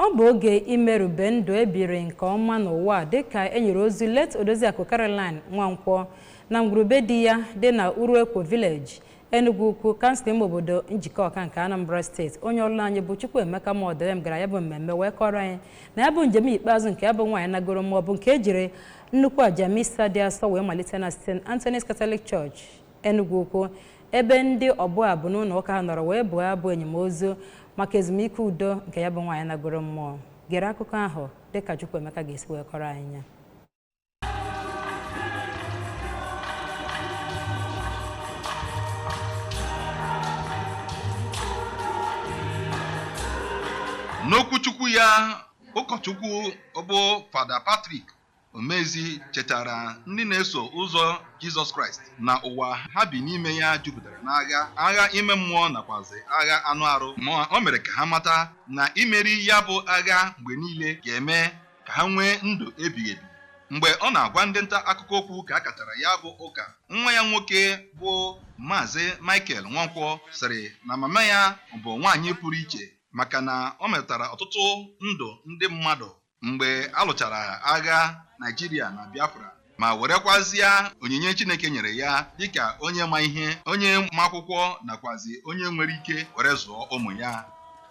Ọ bụ oge imerube ndụ ebiri nke ọma n'ụwa, dịka e nyere ozu late Odoziakụ Caroline Nwankwọ na ngwurube di ya dị na Uruekwo Village, Enugu Ukwu, kansụl ime obodo Njikọka nke Anambra Steeti. Onye ọrụ anyị bụ Chukwuemeka Mọdụlem gara ya bụ mmemme wee kọrọ anyị na ya bụ njem ikpeazụ nke ya bụ nwaanyị nagoro ma ọ bụ nke ejiri nnukwu aja misa dị asọ wee malite na St. Anthony's Catholic Church, Enugu Ukwu, ebe ndị ọbụ abụ n'ụlọ ụka ha nọrọ wee bụọ abụ enyimozu maka ezumike udo nke ya bụ nwaanyị nagoro mmụọ. Gere akụkọ ahụ dịka Chukwuemeka ga-esi wee kọrọ anyị ya. N'okwuchukwu ya, ụkọchukwu bụ Fada Patrick Omezi chetara ndị na-eso ụzọ Jizọs Kraịst na ụwa ha bi n'ime ya jupụtara n'agha, agha ime mmụọ nakwazi agha anụ arụ, ma o mere ka ha mata na imeri ya bụ agha mgbe niile ga-eme ka ha nwee ndụ ebighị ebi. Mgbe ọ na-agwa ndị nta akụkọ okwu ka a kachara ya bụ ụka, nwa ya nwoke bụ Maazị Michael Nwankwọ sịrị na mama ya bụ nwaanyị pụrụ iche, maka na ọ metụtara ọtụtụ ndụ ndị mmadụ mgbe a lụchara agha Naịjirịa na Biafra, ma werekwazịa onyinye Chineke nyere ya dịka onye ma ihe, onye ma akwụkwọ nakwazi onye nwere ike were zụọ ụmụ ya.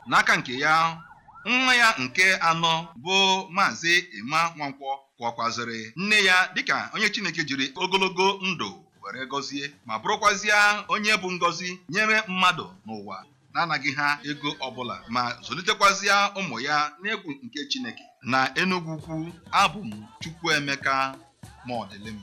N'aka nke ya, nwa ya nke anọ bụ Maazị Emma Nwankwọ kọwakwazịrị nne ya dịka onye Chineke jiri ogologo ndụ were gọzie, ma bụrụkwazịa onye bụ ngọzi nyere mmadụ n'ụwa na-anaghị ha ego ọbụla, ma zụlitekwazịa ụmụ ya n'egwu nke Chineke. Na Enugu Ukwu, abụ m Chukwuemeka Mọdịlịm.